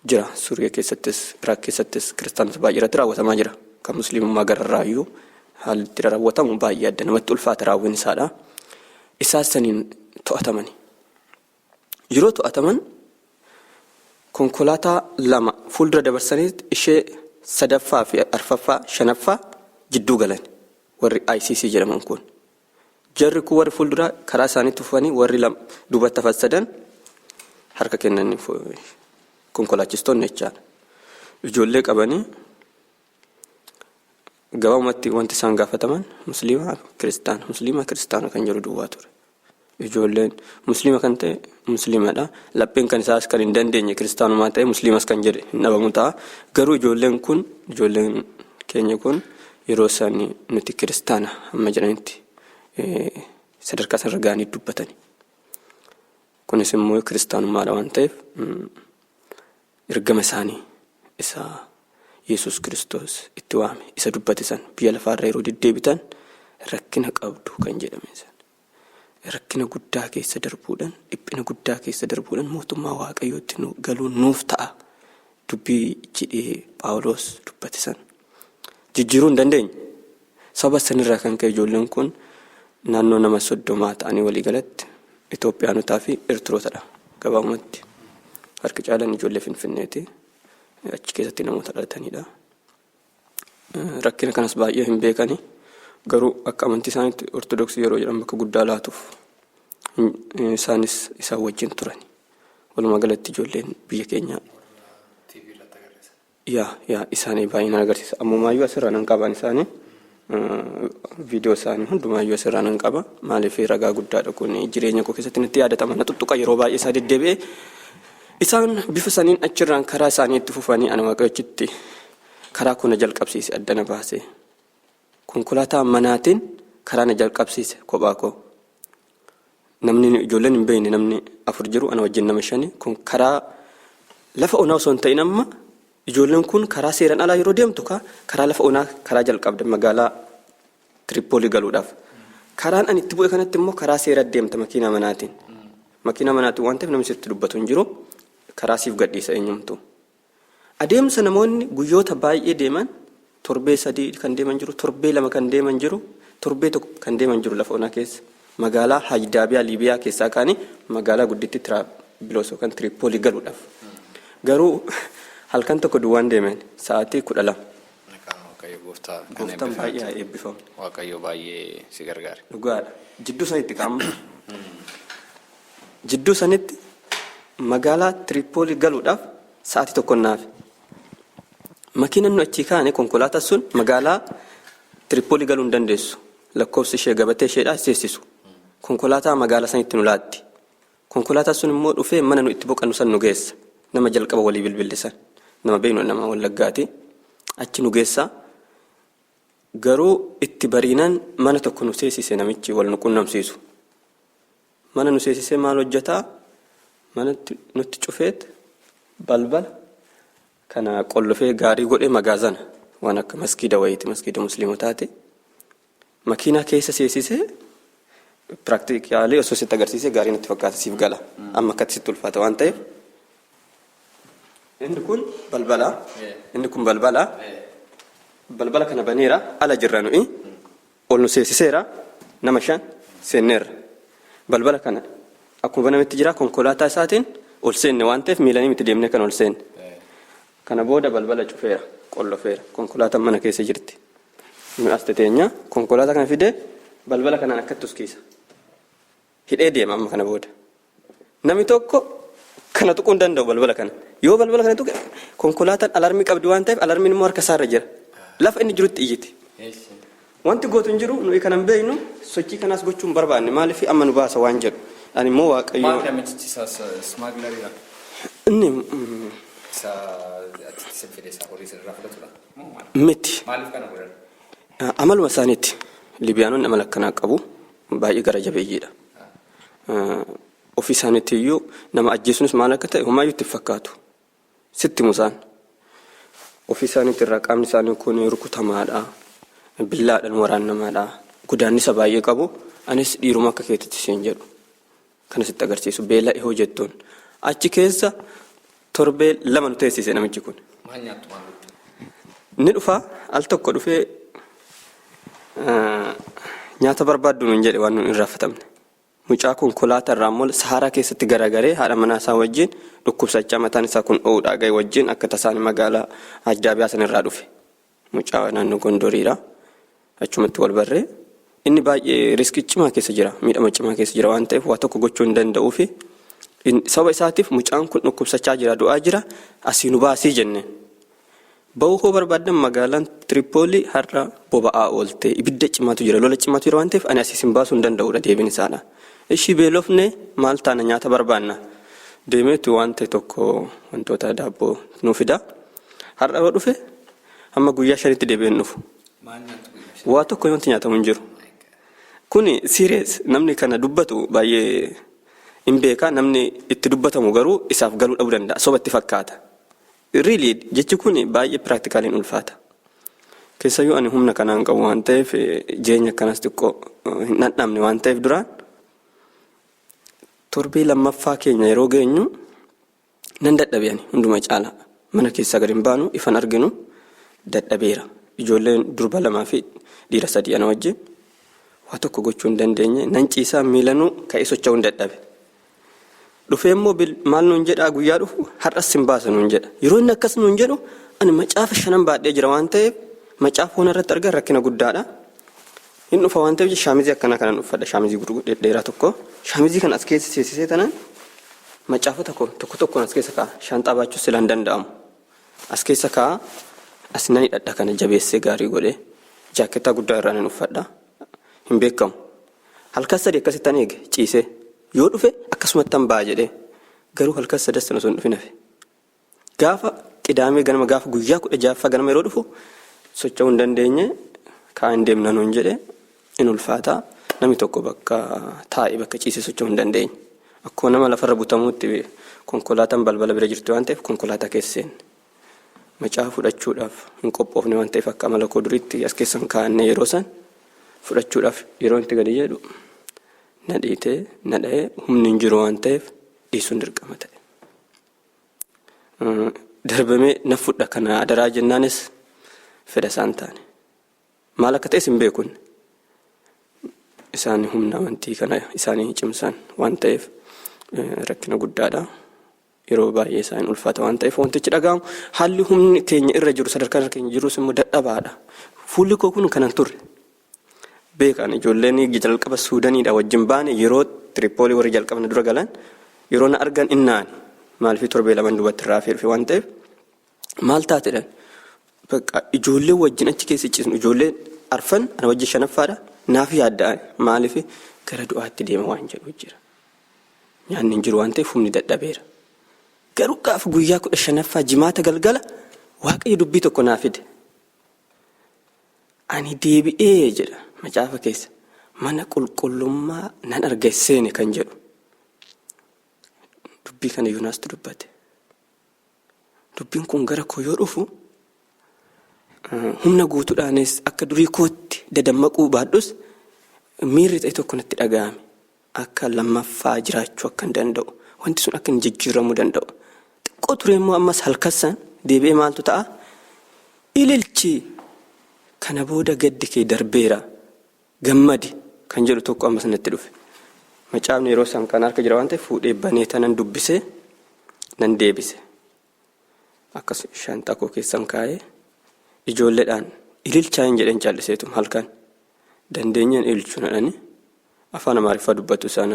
jira Suuriyaa keessattis Iraaq keessattis kiristaanota baay'ee irratti raawwatamaa jira. Kan musliimummaa gararraayyuu haalli itti raawwatamu baay'ee adda namatti ulfaata raawwiin isaadha. Isaas saniin to'atamani. Yeroo to'ataman konkolaataa lama fuuldura dabarsanii ishee sadaffaa fi arfaffaa shanaffaa jidduu galan warri ICC jedhaman kun. Jarri kun warri fuulduraa karaa isaaniitti fufanii warri lama duubatti hafan sadan harka kennanii konkolaachistoonni jechaadha. Ijoollee qabanii gabaabumatti wanti isaan gaafataman musliima kiristaana musliima kiristaana kan jedhu duwwaa ture. Ijoolleen musliima kan ta'e musliimadha. Lapheen kan isaas kan hin dandeenye kiristaanumaa ta'e musliimas kan jedhe hin dhabamu ta'a. Garuu ijoolleen kun ijoolleen keenya kun yeroo isaan nuti kiristaana amma jedhanitti sadarkaa sanarra ga'anii dubbatani. Kunis immoo kiristaanummaadha waan ta'eef ergama isaanii isa Yesuus Kiristoos itti waame isa dubbate san biyya lafaarra yeroo deddeebitan rakkina qabdu kan jedhame san. Rakkina guddaa keessa darbuudhaan dhiphina guddaa keessa darbuudhaan mootummaa Waaqayyootti nu galuun nuuf ta'a dubbii jedhee Phaawulos dubbate san. Jijjiiruu hin dandeenye. Sababa sanirraa kan ka'e ijoolleen kun naannoo nama 30 ta'anii walii galatti Itoophiyaanotaa fi Eertirootadha. Gabaabumatti harki caalaan ijoollee Finfinneeti. Achi keessatti namoota dhalatanidha. Rakkina kanas baay'ee hin beekani. Garuu akka amantii isaaniitti Ortodoksii yeroo jedhan bakka guddaa laatuuf. Isaanis isaan wajjin turani. Walumaa galatti ijoolleen biyya keenyaa yaa yaa isaanii baay'inaan agarsiisa. Ammumaayyuu asirraa nan qaban isaanii viidiyoo isaanii hundumaayyuu asirraa nan qaba. Maaliif ragaa guddaadha kun jireenya koo keessatti natti yaadatama. Na tuttuqa yeroo baay'ee isaa deddeebi'ee. Isaan bifa saniin achirraan karaa isaanii itti fufanii ana Waaqayyo achitti karaa koo na jalqabsiise adda na baase. Konkolaataa manaatiin karaa na jalqabsiise kophaa koo. Namni ijoolleen hin beekne namni afur jiru ana wajjin nama shani kun karaa lafa onaa osoo hin ta'in amma ijoolleen kun karaa seeraan alaa yeroo deemtu karaa lafa onaa karaa jalqabda magaalaa Tiripoolii galuudhaaf. Karaan ani itti bu'e kanatti immoo karaa seera deemta makiinaa manaatiin. Makiinaa manaatiin waan ta'eef namni sitti dubbatu hin jiru. Karaa siif gadhiisa eenyumtu. Adeemsa namoonni guyyoota baay'ee deeman torbee 3 kan deeman jiru, torbee 2 kan deeman jiru, torbee 1 kan deeman jiru lafa onaa keessa. Magaalaa Hajdaabiyaa Liibiyaa keessaa ka'anii magaalaa guddittii Tiraabiloos yookaan Tiripoolii galuudhaaf. Garuu halkan tokko duwwaan deeman sa'aatii 12. Maqaan Waaqayyo gooftaa kan Gooftaan baay'ee haa eebbifamu. eebbifamu. Waaqayyo baay'ee si gargaare. Dhugaadha. Jidduu sanitti qaama. Jidduu sanitti magaalaa Tiripoolii galuudhaaf sa'aatii tokko naafe. Makiinan nu achii kaane konkolaataa sun magaalaa Tiripoolii galuu hin dandeessu. Lakkoofsi ishee gabatee isheedhaa seessisu. Konkolaataa magaalaa sanitti nu laatti. Konkolaataa sun immoo dhufee mana nu itti boqannu san nu geessa. Nama jalqaba walii bilbillisan. Nama beeknu nama Wallaggaati. Achi nu geessa. Garuu itti bariinaan mana tokko nu seesise namichi wal nu qunnamsiisu. Mana nu seesisee maal hojjetaa? Manatti nutti cufeet balbala kana qollofee gaarii godhee magaazana waan akka maskiida wayiiti maskiida musliimotaati. Makiinaa keessa seesisee piraaktikaalii osoo sitti agarsiisee gaarii natti fakkaata siif gala. Amma akkatti sitti ulfaata waan ta'eef. Inni kun balbala. Inni kun balbala. Balbala kana baneera ala jirra nuyi. Ol nu seesiseera nama shan seenneerra. Balbala kana akkuma banametti jira konkolaataa isaatiin ol seenne waan ta'eef miilanii miti deemnee kan ol seenne. Kana booda balbala cufeera qollofeera konkolaataan mana keessa jirti. Nu as teteenya konkolaataa kana fidee balbala kanaan akkatti tuskiisa. Hidhee deema amma kana booda. Namni tokko kana tuquu hin danda'u balbala kana. Yoo balbala kana tuqe konkolaataan alarmii qabdi waan ta'eef alarmiin immoo harka isaarra jira. Lafa inni jirutti iyyiti. Wanti gootu hin jiru nuyi kana hin beeknu sochii kanaas gochuu hin barbaanne maaliif amma nu baasa waan jedhu. Ani immoo Waaqayyo. Maal namichichi isa smuggleridha? Inni Isa achitti isin fide isa horii isin irraa fudhatudha? Moo maal? miti. Maaliif kana godhan? Amaluma isaaniiti. Libiyaanonni amala akkanaa qabu. Baay'ee gara jabeeyyiidha. Ofii isaaniitti iyyuu nama ajjeesuunis maal akka ta'e homaayyuu itti hin fakkaatu. Sitti himu isaan. Ofii isaaniitti irraa qaamni isaanii kun rukutamaadha. Billaadhaan waraannamaadha. Godaannisa baay'ee qabu. Anis dhiiruma akka keetitti siin jedhu. Kan asitti agarsiisu beela'e hoo jettuun. Achi keessa torbee 2 nu teessise namichi kun. Maal nyaattu maal gochuu? Inni dhufaa al tokko dhufee nyaata barbaaddu nuun jedhe waan nuun irraanfatamne. Mucaa konkolaataa irraa immoo Saharaa keessatti garagaree haadha manaa isaa wajjin dhukkubsachaa mataan isaa kun dho'uudhaa gahe wajjin akka tasaan magaalaa Ajjaabiyaa sanarraa dhufe. Mucaa naannoo Gondoriidha. Achumatti wal barree inni baay'ee riskii cimaa keessa jira. Miidhama cimaa keessa jira waan ta'eef waa tokko gochuu hin danda'uu fi sababa isaatiif mucaan kun dhukkubsachaa jira du'aa jira asii nu baasii jenneen. Ba'uu hoo barbaaddan magaalaan Tiripoolii har'a boba'aa oolte ibidda cimaatu jira lola cimaatu jira waan ta'eef ani asii sin baasuu hin danda'udha deebiin isaadha. Ishii beelofne maal taana nyaata barbaanna. Deemeetu waan ta'e tokko wantoota daabboo nuu fida. Har'a yoo dhufe hamma guyyaa 5tti deebi'ee hin dhufu. Waa tokko wanti nyaatamu hin jiru. Kuni serious namni kana dubbatu baay'ee hin beeka namni itti dubbatamu garuu isaaf galuu dhabuu danda'a soba itti fakkaata. Really jechi kun baay'ee practicaliin ulfaata. Keessayyuu ani humna kanaan qabu waan ta'eef jireenya akkanas xiqqoo hin dhandhamne waan ta'eef duraan torbee 2ffaa keenya yeroo geenyu nan dadhabe ani hunduma caalaa. Mana keessaa gadi hin baanu ifan arginu dadhabeera. Ijoolleen durba 2 fi dhiira 3 ana wajjin waa tokko gochuu hin dandeenye nan ciisaa miilanuu ka'ee socho'uu hin dadhabe. Dhufee immoo maal nuun jedhaa guyyaa dhufu har'as sin baasa nuun jedha. Yeroo inni akkas nuun jedhu ani macaafa 5 baadhee jira waan ta'eef macaafa hona irratti argan rakkina guddaadha. Hin dhufa waan ta'eef shaamizii akkanaa kanan uffadha shaamizii dhedheeraa tokko. Shaamizii kana as keessa seessisee tanan macaafota koo tokko tokkoon as keessa kaa'a. Shaanxaa baachuus sila hin danda'amu. As keessa kaa'a. As nan hidhadha kana jabeessee gaarii godhee. Jaakkeettaa guddaa irraa nan uffadha. Hin beekamu. Halkan 3 akkasittan eege ciisee. Yoo dhufe akkasumattan ba'a jedhee. Garuu halkan sadan sana osoo hin dhufin hafe. Gaafa qidaamee ganama gaafa guyyaa 16ffaa ganama yeroo dhufu socho'uu hin dandeenye ka'aa hin deemna nuun jedhe in ulfaata. Namni tokko bakka taa'e bakka ciisee socho'uu hin dandeenye. Akkuma nama lafarra butamuutti konkolaataan balbala bira jirti waan ta'eef konkolaataa keessa seenne. Macaafa fudhachuudhaaf hin qophoofne waan ta'eef akka amala koo duriitti as keessa hin kaa'anne yeroo san fudhachuudhaaf yeroo itti gadi jedhu na dhiitee na dha'ee humni hin jiru waan ta'eef dhiisuun dirqama ta'e. Darbamee na fudha kana adaraa jennaanis fedha isaan taane. Maal akka ta'es hin beekun. Isaan humna amantii kana isaanii cimsan waan ta'eef rakkina guddaadha. Yeroo baay'ee isaan ulfaata waan ta'eef wantichi dhaga'amu haalli humni keenya irra jiru sadarkaan irra keenya jirus immoo dadhabaadha. Fuulli koo kun kanan turre. Beekan ijoolleen jalqaba Suudaniidha wajjin baane yeroo Tiripoolii warri jalqabna dura galan yeroo na argan innaani maaliif torbee 2 duubatti irraa hafee dhufe waan ta'eef maal taatedhan bakka ijoollee wajjin achi keessa ciisnu ijoolleen arfan ana wajjin shanaffaadha naaf yaadda'an maaliif gara du'aatti deema waan jedhu jira. Nyaanni hin jiru waan ta'eef humni dadhabeera. Garuu gaafa guyyaa 15ffaa jimaata galgala Waaqayyo dubbii tokko naa fide. Ani deebi'ee jedha macaafa keessa mana qulqullummaa nan arga seene kan jedhu. Dubbii kana Yoonaastu dubbate. Dubbiin kun gara koo yoo dhufu humna guutuudhaanis akka durii kootti dadammaquu baadhus miirri ta'e tokko natti dhaga'ame. Akka lammaffaa jiraachuu akka hin danda'u. Wanti sun akka hin jijjiiramuu danda'u. Xiqqoo ture immoo ammas halkassan deebi'ee maaltu ta'a? Ililchi kana booda gaddi kee darbeera. Gammadi kan jedhu tokko ammas natti dhufe. Macaafni yeroo san kan harka jira waan ta'eef fuudhee banee tanan dubbisee nan deebise. Akkas shanxaa koo keessan kaa'ee ijoolleedhaan ililchaa hin jedheen calliseetum halkan dandeenyeen ililchuu nadhani afaan Amaariffaa dubbatu isaan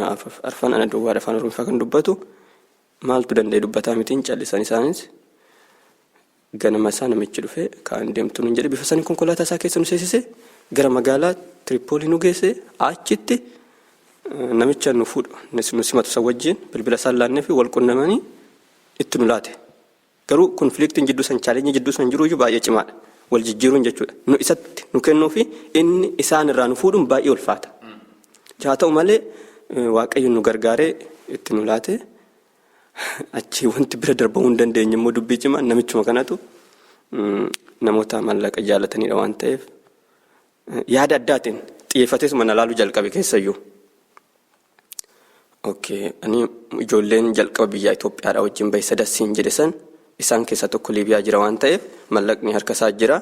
arfan ana duwwaadha afaan Oromiffaa kan dubbatu maaltu danda'e dubbataa mitiin callisan isaanis ganama isaa namichi dhufe kaan deemtu nun jedhe bifa sanii konkolaataa isaa keessa nu seensise gara magaalaa Tiripoolii nu geesse achitti namicha nu fuudhu nu simatu san wajjin bilbila isaan laannee fi wal qunnamanii itti nu laate. Garuu konfliktiin jidduu san chaalenjii jidduu san jiru iyyuu baay'ee cimaadha. Wal jijjiiruun jechuudha. Nu isatti nu kennuu fi inni isaan irraa nu fuudhuun baay'ee ulfaata. Haa ta'u malee Waaqayyo nu gargaaree itti nu laate. Achi wanti bira darbamuu hin dandeenye immoo dubbii cimaa namichuma kanatu namoota maallaqa jaalatanidha waan ta'eef yaada addaatiin Xiyyeeffateesuma na laaluu jalqabe keessayyuu. Okay, ani ijoolleen jalqaba biyya Itoophiyaadhaa wajjin bahe sadassiin jedhe san isaan keessaa tokko Liibiyaa jira waan ta'eef mallaqni harka isaa jira.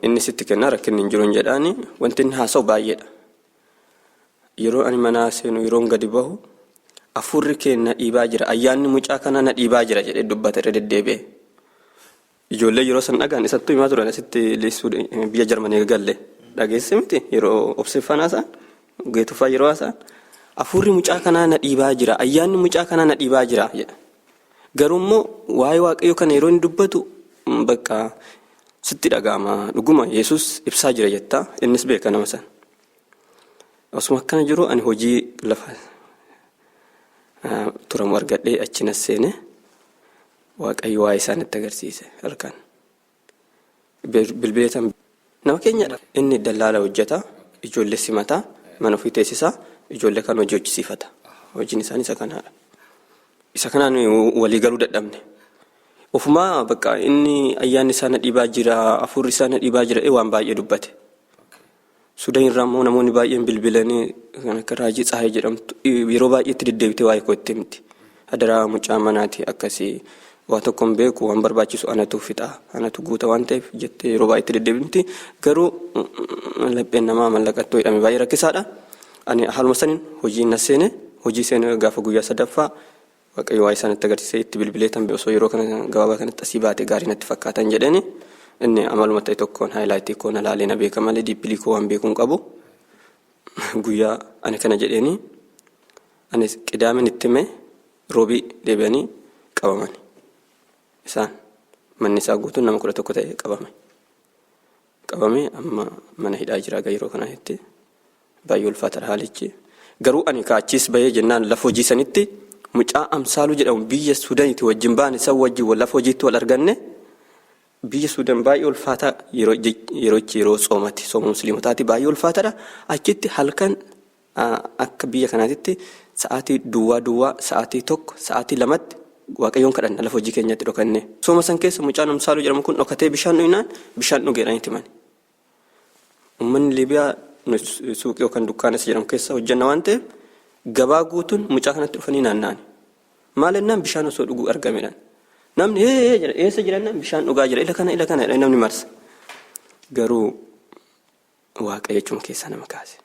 Inni sitti kennaa rakkinni hin jiru hin jedhaani wanti inni haasa'u baay'eedha. Yeroo ani manaa seenu yeroon gadi bahu hafuurri kee na dhiibaa jira ayyaanni mucaa kanaa na dhiibaa jira jedhee dubbata irra deddeebi'ee. Ijoollee yeroo san dhagaan isattuu himaa turan asitti biyya Jarmanii galle dhageesse miti yeroo obseeffaan haasa'an geetuffaa yeroo haasa'an hafuurri mucaa kanaa na dhiibaa jira ayyaanni mucaa kanaa na dhiibaa jira jedha. Garuu immoo waa'ee waaqayyoo kana yeroo inni dubbatu bakka sitti dhaga'ama dhuguma Yesuus ibsaa jira jetta innis beeka nama sana. Osuma akkana jiru ani hojii lafa turamu argadhee achi nas seene waaqayyo waa'ee isaanitti agarsiise halkan. Bilbileetan nama keenyadha. Inni dallaala hojjeta, ijoollee simataa, mana ofii teessisaa, ijoollee kan hojii hojjisiifata. Hojiin isaanii isa kanaadha. Isa kanaan walii galuu dadhabne. Ofumaa bakka inni ayyaanni isaa na dhiibaa jira, hafuurri isaa na dhiibaa jira waan baay'ee dubbate. Sudaan irraa immoo namoonni baay'een bilbilanii kan akka Raajii Tsahaay jedhamtu yeroo baay'eetti deddeebitee waa'ee koo itti himti. Adaraa mucaa manaati akkasii waa tokko hin beeku waan barbaachisu anatu fixa anatu guuta waan ta'eef jettee yeroo baay'eetti deddeebimti. Garuu lapheen namaa mallaqattoo jedhame baay'ee rakkisaadha. Ani haaluma saniin hojii na seene hojii seene gaafa guyyaa sadaffaa Waaqayyo waa'ee isaanitti agarsiisee itti bilbilee tan osoo yeroo kana gabaabaa kanatti asii baate gaarii natti fakkaatan jedheeni inni amaluma ta'e tokkoon haayilaayitii koo na laalee na beeka malee diippilii koo waan beekuu hin qabu. Guyyaa ani kana jedheeni ani qidaamen itti hime roobii deebi'anii qabaman. Isaan manni isaa guutuun nama 11 ta'e qabame. Qabame amma mana hidhaa jira yeroo kanatti baay'ee ulfaataadha haalichi. Garuu ani kaachiis bahee jennaan lafa hojii sanitti mucaa Amsaaluu jedhamu biyya Suudaaniitti wajjin baane san wajjin lafa hojiitti wal arganne biyya Suudaan baay'ee ulfaataa yeroo yeroo soomati sooma musliimotaati baay'ee ulfaataadha. Achitti halkan akka biyya kanaatitti sa'aatii duwwaa duwwaa sa'aatii 1 sa'aatii 2tti waaqayyoon kadhanna lafa hojii keenyatti dhokanne. Sooma san keessa mucaan Amsaaluu jedhamu kun dhokatee bishaan dhugnaan bishaan dhugeedhaan itti himani. Uummanni Liibiyaa suuqii yookaan dukkaana isa jedhamu keessa hojjanna waan ta'eef gabaa guutuun mucaa kanatti dhufanii naanna'ani. Maal jennaan bishaan osoo dhuguu argamedhaan. Namni hee jedha eessa jirannaan bishaan dhugaa jira ila kana ila kana jedhanii namni marsa. Garuu waaqayyo achuma keessaa nama kaase.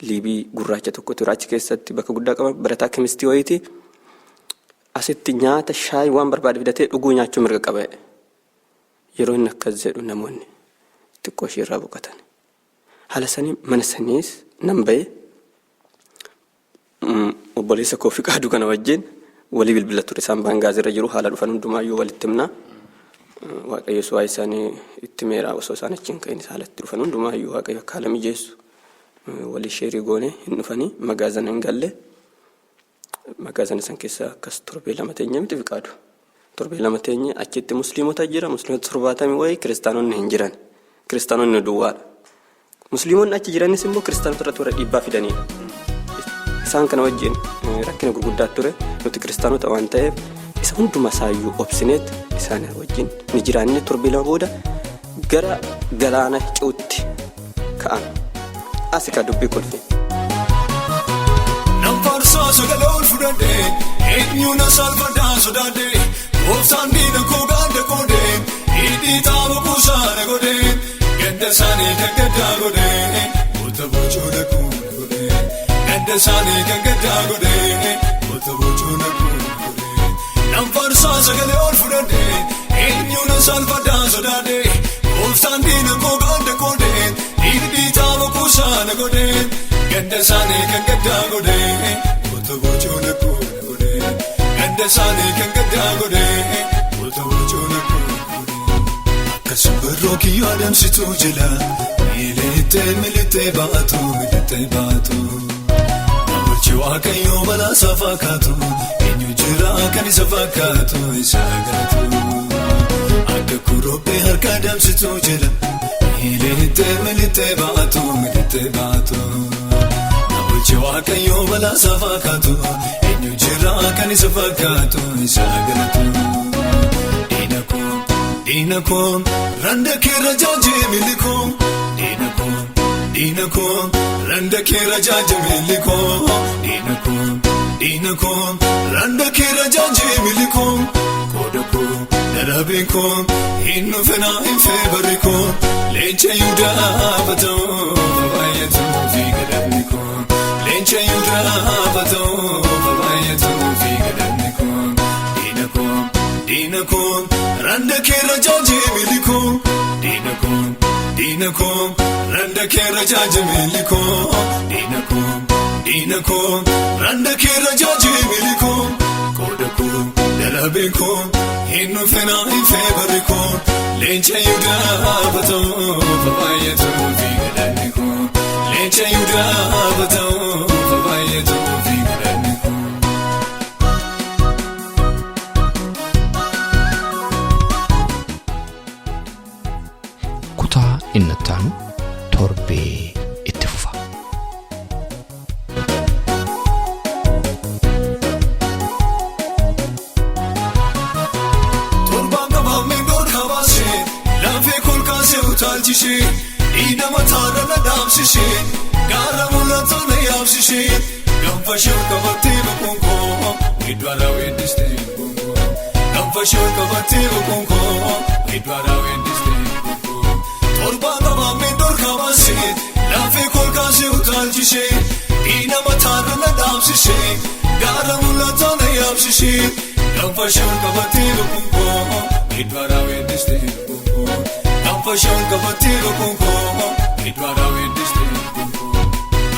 Liibii gurraacha tokko ture achi keessatti bakka guddaa qaba barataa kemistii wayiiti. Asitti nyaata shaayii waan barbaade fidatee dhuguu nyaachuu mirga qaba jedhe. Yeroo inni akkas jedhu namoonni xiqqoo ishee irraa boqotan. Haala sanii mana saniis nan bahe obboleessa koo Fiqaaduu kana wajjin walii bilbila ture. Isaan Baangaazii irra jiru haala dhufan hundumaayyuu walitti himna. Waaqayyos waa'ee isaanii itti meera osoo isaan achi hin ka'in haala itti dhufan hundumaayyuu Waaqayyo akka haala mijeessu walii sheerii goone hin dhufanii magaazana hin galle. Magaazana san keessa akkas torbee 2 teenye miti Fiqaadu. Torbee 2 teenye achitti musliimota jira musliimota 70 wayii kiristaanonni hin jiran. Kiristaanonni duwwaadha. Musliimonni achi jiranis immoo kiristaanota irratti warra dhiibbaa fidanidha. Isaan kana wajjin rakkina gurguddaa ture nuti kiristaanota waan ta'eef isa hunduma isaayyuu obsineet isaan wajjin ni jiraanne torbee 2 booda gara galaana ce'utti ka'an. Asi ka dubbii qulfi. Nan faarsaa sagalee ol fudhadhe eenyu na salphadhaa sodaadhe gooftaan diina koo gaadda qoode hidhii xaaba kuusaa na godhe gadda isaanii kan gaddaa godhe goota boocuu na kuuna godhe gadda isaanii kan gaddaa godhe goota boocuu na kuuna godhe nan faarsaa sagalee ol fudhadhe eenyu na salphadhaa sodaadhe gooftaan diina koo gaadda qoode hidhii xaaba kuusaa na godhe gadda isaanii kan gaddaa godhe goota boocuu na kuuna godhe gadda isaanii kan gaddaa godhe goota boocuu na kuuna godhe. Akka simbirroo kiyyoo adamsituu jala milittee milittee baatu milittee baatu. Namolchi waaqayyoo balaa isaa fakkaatu eenyu jira kan isa fakkaatu isa galatu. Akka kuruphee harka adamsituu jala milittee milittee baatu milittee baatu. Namolchi waaqayyoo balaa isaa fakkaatu eenyu jira kan isa fakkaatu isa galatu. Diina koo diina koo randa keerra jaajee milikoo diina koo. Diina koo randa keera jaajabeelli koo. Diina koo diina koo randa keera jaajabeelli koo. Kooda koo darabeen koo hin dhufenaa hin feebarri koo. Leenca Yihudaa bata'uu baay'atuu fi gadabni koo. Leenca Yihudaa bata'uu baay'atuu fi gadabni koo. Diina koo diina koo randa keera jaajabeelli koo. Diina koo diina koo randa keera jaajabeelli koo. Diina koo diina koo randa keera jaajabeelli koo. Kooda koo darabeen koo hin dhufenaa hin feebarri koo. Leenca Yihudaa bata'uu baay'atuu fi gadabni koo. Leenca Yihudaa bata'uu baay'atuu fi gadabni koo. Kutaa inni itti aanu torbee itti fufa. Torbaan qabaamee dhorkaa baasee laafee kolkaasee utaalchisee dhiina mataarra na dhaabsisee gaara mul'ataa na yaabsisee gaanfa shee qabattee boqonkoo iddoo alaa weeddistee boqonkoo gaanfa shee qabattee boqonkoo iddoo alaa weeddistee boqonkoo. Torbaan qabaamee dhorkaa baasee laafee kolkaasee utaalchisee dhiina mataarra na dhaabsisee gaara mul'ataa na yaabsisee gaanfa shee qabattee boqonkoo iddoo alaa weeddistee boqonkoo gaanfa shee qabattee boqonkoo iddoo alaa weeddistee boqonkoo.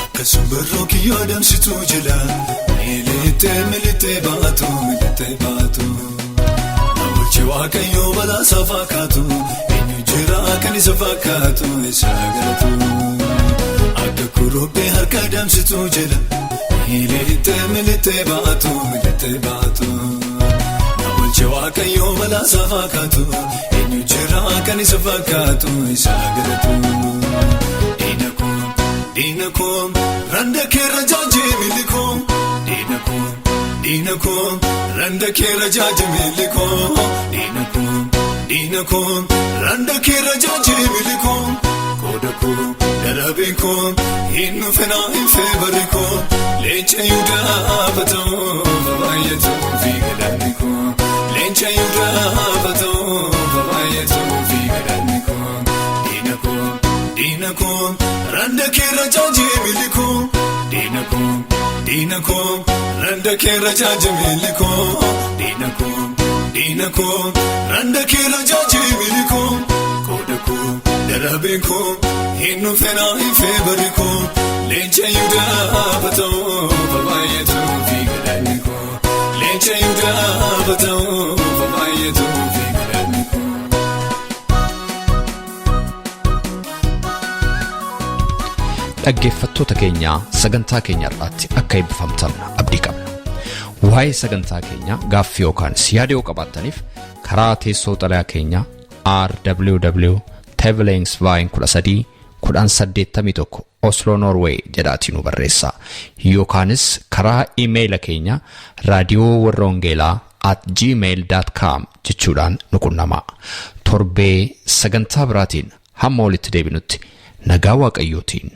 Akka simbirroo kiyyoo adamsituu jala milittee milittee baatu milittee baatu. Awwaalchi waaqayyoo balaasaa fakkaatu eenyu jira kan isa fakkaatu isa galatu. Akka kuruphee harka adamsituu jala milittee milittee baatu milittee baatu. Awwaalchi waaqayyoo balaasaa fakkaatu eenyu jira kan isa fakkaatu isa galatu. Diina koo diina koo randa keera jaajeemili koo. Diina koo diina koo randa keera jaajeemili koo. Diina koo diina koo randa keera jaajeemili koo. Kooda koo darabeen koo hin dhufenaa hin feebarri koo. Leenca Yihudaa bata'uu baay'atuu fi gadabni koo. Leenca Yihudaa bata'uu baay'atuu fi gadabni koo. Diina koo diina koo randa keera jaajeemili koo. Diina koo diina koo randa keera jaajeemili koo. Diina koo diina koo randa keera jaajeemili koo. Kooda koo darabeen koo hin dhufenaa hin feebarri koo. Leenca Yihudaa bata'uu baay'atuu fi gadabni koo. Leenca Yihudaa bata'uu baay'atuu fi gadabni koo. Dhaggeeffattoota keenya sagantaa keenya irraatti akka eebbifamtan abdii qabna. Waa'ee sagantaa keenyaa gaaffii yookaan yaada yoo qabaattaniif karaa teessoo xalayaa keenyaa RWW Tevelingsveien 13 1081 Oslo Norway jedhaatii nu barreessaa. Yookaanis karaa iimeeyila keenya raadiyoowarrawangeelaa@gmail.com jechuudhaan nu qunnamaa. Torbee sagantaa biraatiin hamma walitti deebinutti nagaa Waaqayyootiin